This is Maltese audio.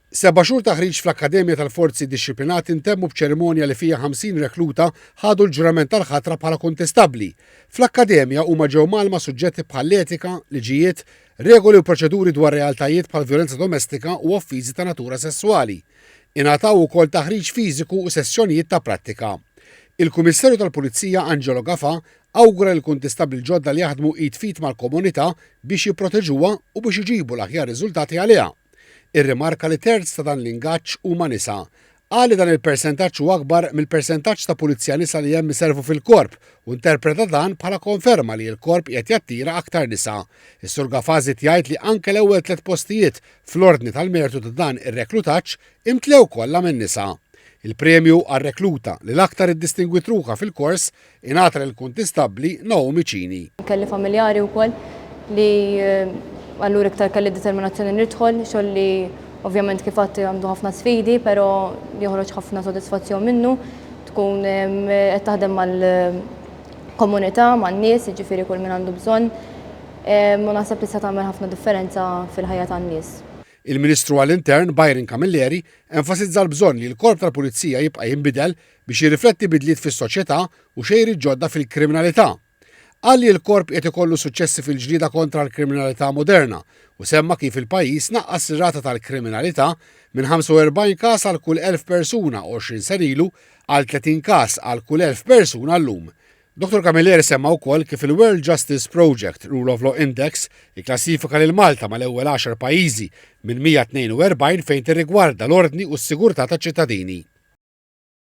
Seba' xhur taħriġ fl-Akkademja tal-Forzi Dixxiplinati ntemmu b'ċerimonja li fiha 50 rekluta ħadu l-ġurament tal-ħatra bħala kuntestabbli. Fl-Akkademja huma ġew mgħallma suġġetti bħall-etika, liġijiet, regoli u proċeduri dwar realtajiet bħall-vjolenza domestika u offiżi ta' natura sesswali. Ingħataw ukoll taħriġ fiżiku u sessjonijiet ta' prattika. Il-Kummissarju tal-Pulizija Angelo Gafà awgura lill-kuntistabbli l-ġodda li jaħdmu id f'id mal-komunità biex jipproteġuha u biex iġibu l-aħjar riżultati għaliha. Irrimarka li terz ta' dan l-ingaġġ huma nisa. Qal li dan il-persentaġġ hu akbar mill-persentaġġ ta' pulizija nisa li hemm iservu fil-Korp u interpreta dan bħala konferma li l-Korp qiegħed jattira aktar nisa. Is-Sur Gafà żied jgħid li anke l-ewwel tlett postijiet fl-ordni tal-mertu ta' dan ir-reklutaġġ imtlew kollha minn nisa. Il-premju għar-rekluta li l-aktar iddistingwiet ruħha fil-kors Ingħata lill-Kuntistabbli Naomi Cini. Kelli familjari wkoll li allura iktar kelli determinazzjoni nidħol, xogħol li ovvjament kif għedt għandu ħafna sfidi, però joħroġ ħafna sodisfazzjon minnu, tkun qed taħdem mal-komunità, man-nies, jiġifieri kull min għandu bżonn, u naħseb tista' tagħmel ħafna differenza fil-ħajja tan-nies. Il-Ministru għall-Intern Byron Camilleri enfasizza l-bżonn li l-Korp tal-Pulizija jibqa' jinbidel biex jirrifletti bidliet fis-soċjetà u xejriet ġodda fil-kriminalità. Qal li l-Korp qiegħed ikollu suċċessi fil-ġlieda kontra l-kriminalità moderna u semma kif il-pajjiż naqqas ir-rata tal-kriminalità minn 45 każ għal kull 1,000 persuna 20 sena ilu għal 30 każ għal kull 1,000 persuna llum. Dottor Camilleri semma wkoll kif il-World Justice Project Rule of Law Index ikklassifika lil Malta mal-ewwel għaxar pajjiżi minn 142 fejn tirrigwarda l-ordni u s-sigurtà taċ-ċittadini.